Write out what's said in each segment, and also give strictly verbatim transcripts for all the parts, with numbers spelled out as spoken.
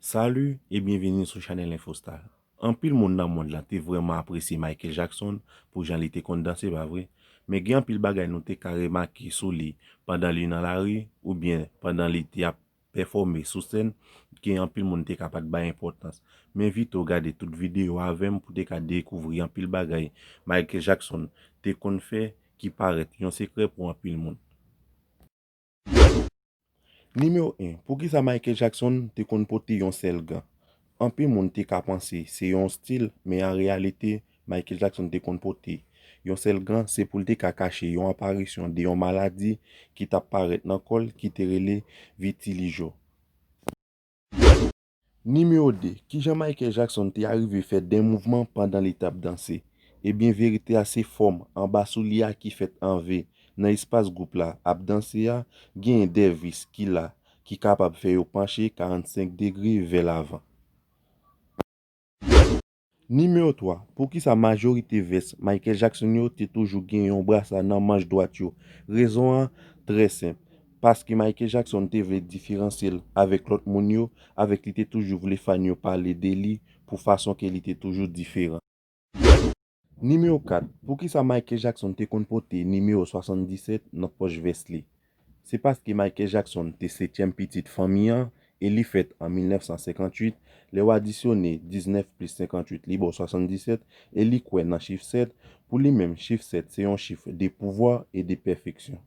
Salut e byenveni sou chanèl Infostar. Anpil moun nan mond lan te vrèman apresye Michael Jackson pou jan li te konn danse, pa vre? Men gen anpil bagay nou te ka remake sou li pandan li nan lari oubyen pandan li te ap pèfòme sou sèn ke anpil moun te ka pa t bay enpòtans. Men envite w gade tout videyo avè m pou te ka dekouvri anpil bagay Michael Jackson te konn fè ki parèt yon sekrè pou anpil moun. Nimewo en, poukisa Michael Jackson te konn pote yon sèl gan? Anpil moun te ka panse se yon stil, men an reyalite, Michael Jackson te konn pote yon sèl gan, se pou l te ka kache yon aparisyon de yon maladi ki t ap parèt nan kò l ki te rele vitiligo. Nimewo de, kijan Michael Jackson te arive fè de mouvman pandan li t ap danse? Ebyen, verite a se fòm anba soulye a ki fèt an V nan espas gwoup la ap danse a, genyen de vis ki la, ki kapab fè yo panche karannsenk degre vè lavan. Nimewo twa, poukisa majorite vès Michael Jackson yo te toujou gen yon brasa nan manch dwat yo? Rezon an trè senp, paske Michael Jackson te vle diferansye l avèk lòt moun yo, avèk li te toujou vle fan yo pale de li pou fason ke li te toujou diferan. Nimewo kat, poukisa Michael Jackson te konn pote nimewo swasanndisèt nan pòch vès li? Se paske Michael Jackson te setyèm pitit fanmi an e li fèt an mil nèf san senkantuit. Lè w adisyone diznèf plis senkantuit li ba w swasanndisèt e li kwè nan chif sèt. Pou li menm, chif sèt se yon chif de pouvwa e de pèfeksyon.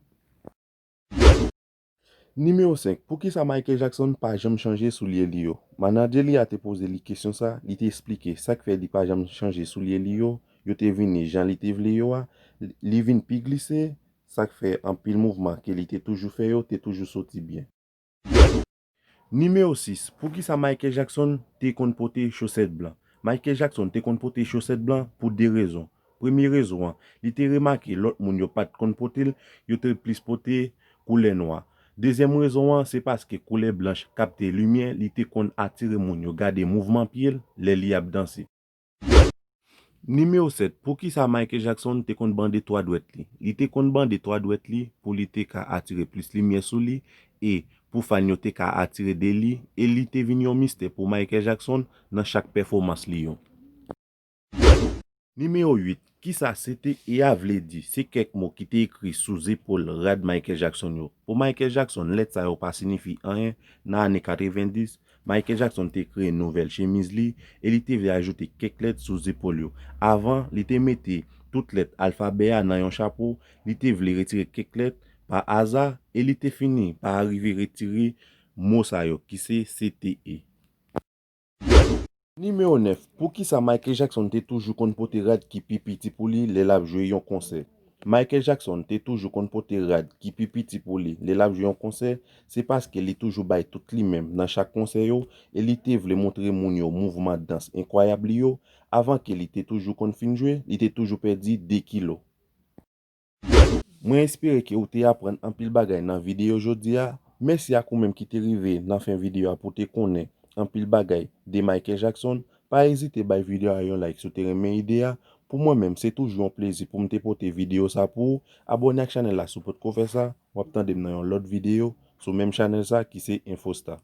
Nimewo senk, poukisa Michael Jackson pa janm chanje soulye li yo? Manadjè li a te poze li kesyon sa, li te eksplike sa k fè li pa janm chanje soulye li yo, yo te vini jan li te vle yo a, li vin pi glise, sa k fè anpil mouvman ke li te toujou fè yo te toujou soti byen. Nimewo sis, poukisa Michael Jackson te konn pote chosèt blan? Michael Jackson te konn pote chosèt blan pou de rezon. Premye rezon an, li te remake lòt moun yo pa t konn pote l, yo te plis pote koulè nwa. Dezyèm rezon an, se paske koulè blanch kapte limyè, li te konn atire moun yo gade mouvman pye l lè li ap danse. Nimewo sèt, poukisa Michael Jackson te konn bande twa dwèt li? Li te konn bande twa dwèt li pou li te ka atire plis limyè sou li e pou fan yo te ka atire de li, e li te vin yon mistè pou Michael Jackson nan chak pèfòmans li yo. Nimewo uit, kisa C T E a vle di? Se kèk mo ki te ekri sou zepòl rad Michael Jackson yo. Pou Michael Jackson, lèt sa yo pa siyifi anyen. Nan ane katrevenndis, Michael Jackson te kreye nouvèl chemiz li e li te vle ajoute kèk lèt sou zepòl yo. Avan, li te mete tout lèt alfabè a nan yon chapo, li te vle retire kèk lèt pa aza e li te fini pa arive retire mo sa yo ki se C T E. Nimewo nèf, poukisa Michael Jackson te toujou konn pote rad ki pi piti pou li lè l ap jwe yon konsè? Michael Jackson te toujou konn pote rad ki pi piti pou li lè l ap jwe yon konsè, se paske li toujou bay tout li menm nan chak konsè yo, e li te vle montre moun yo mouvman dans enkwayab li yo. Avan ke li te toujou konn fin jwe, li te toujou pèdi de kilo. Mwen espere ke ou te aprann anpil bagay nan videyo jodi a. Mèsi ak ou menm ki te rive nan fen videyo a pou te konnen anpil bagay de Michael Jackson. Pa ezite bay videyo a yon like si w te renmen ide a. Pou mwen menm, se toujou yon plezi pou m te pote videyo sa pou ou. Abòne ak chanèl la si w potko fè sa. W ap tande m nan yon lòt videyo sou menm chanèl sa ki se Infostar.